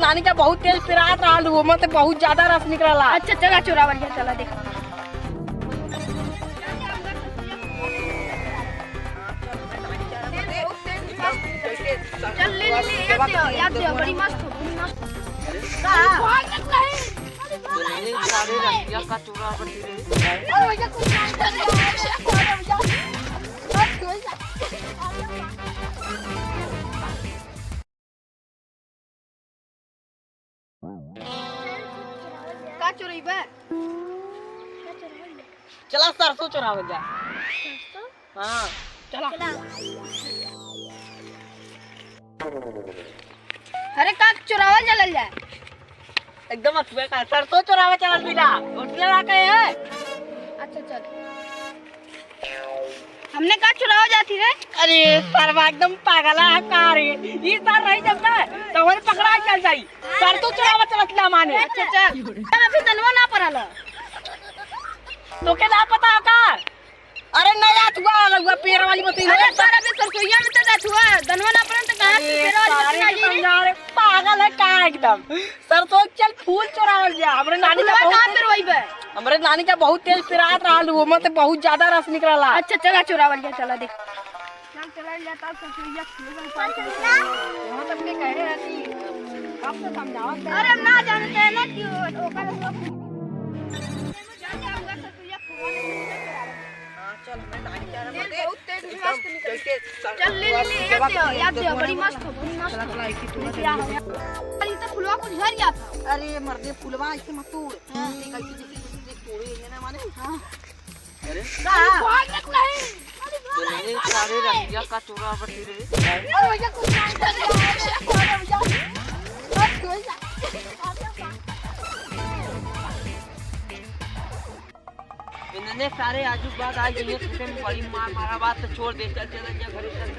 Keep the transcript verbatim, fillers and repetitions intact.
पानी का बहुत तेज पिरात रहल, ओमा से बहुत ज्यादा रस निकलला। अच्छा, चला चोरावल जा, चला देख। चल, ले, ले, ले, याद दे, याद दे, बड़ी मस्त हो, बड़ी मस्त हो। का? भागत नहीं। दुल्हन सारे रसिया का चोरा बची रही। का चोरइबे? चला सरसों चोरावल जा। सरसों? हाँ। चला। अरे का चोरावल चलल जाए? एकदम अथुए का सरसों चोरावे चलल बिना। होटल आ गए हैं। अच्छा चल। हमने का चुराव जाती रे? अरे सरवा एकदम पागल है का रे? ई सर रही जब ना तो हमारे पकड़ा चल जाई। सर तो चुराव चलत ना माने। अच्छा चल। तब अभी दनवा ना पड़ल। तो के ना पता हो का? अरे नया अथुआ वाला हुआ पेड़ वाली मशीन अरे है। सर अभी सरसोईया में तो जात हुआ। दनवा ना पड़ल तो कहाँ से अरे पेड़ वाली सारे मशीन आई के रे? समझा रे पागल है का एकदम। सरसों चल फूल चोरावल जा। हमरे नानी का फुलवा बहुत कहाँ पे रोइबे? हमरे नानी का बहुत तेज पिरात रहल, ओमा से बहुत ज्यादा रस निकलला। अच्छा चला चोरावल जा, चला देख। चल चला जा, तब सरसोईया फूल में पानी चला। वहाँ तक ले कहे हैं कि आपसे समझावत है। अरे हम ना जानते हैं ना कि वो ओकर हाँ, चल, हमरे नानी के यहाँ तेल मत दे। बहुत तेज एकदम हुआ, जैसे सर-, चल, ले, ले, ले, याद दे, याद दे, बड़ी मस्त हो, बड़ी मस्त हो। चला, चला, एक ही तोड़ा दे। अरे, ई तो फुलवा कुछ झर जाता। अरे, मर्दे, फुलवा ऐसे मत तोड़। हाँ। देख, ऐसे जैसे, जैसे तोड़े हैं ना, माने। हाँ। अरे। का? भाग निकला है। अरे, भाग। तो नहीं, सारे रंगिया का चोरा बटी रे। अरे, भैया, कुछ नहीं कर रहा है। अरे, भैया। बस, कोई ना। इन्हने सारे आजू बाद आ गई है, तुमसे बड़ी मार मारा बात तो छोड़ दे, चल, चल, चल, घरे चल।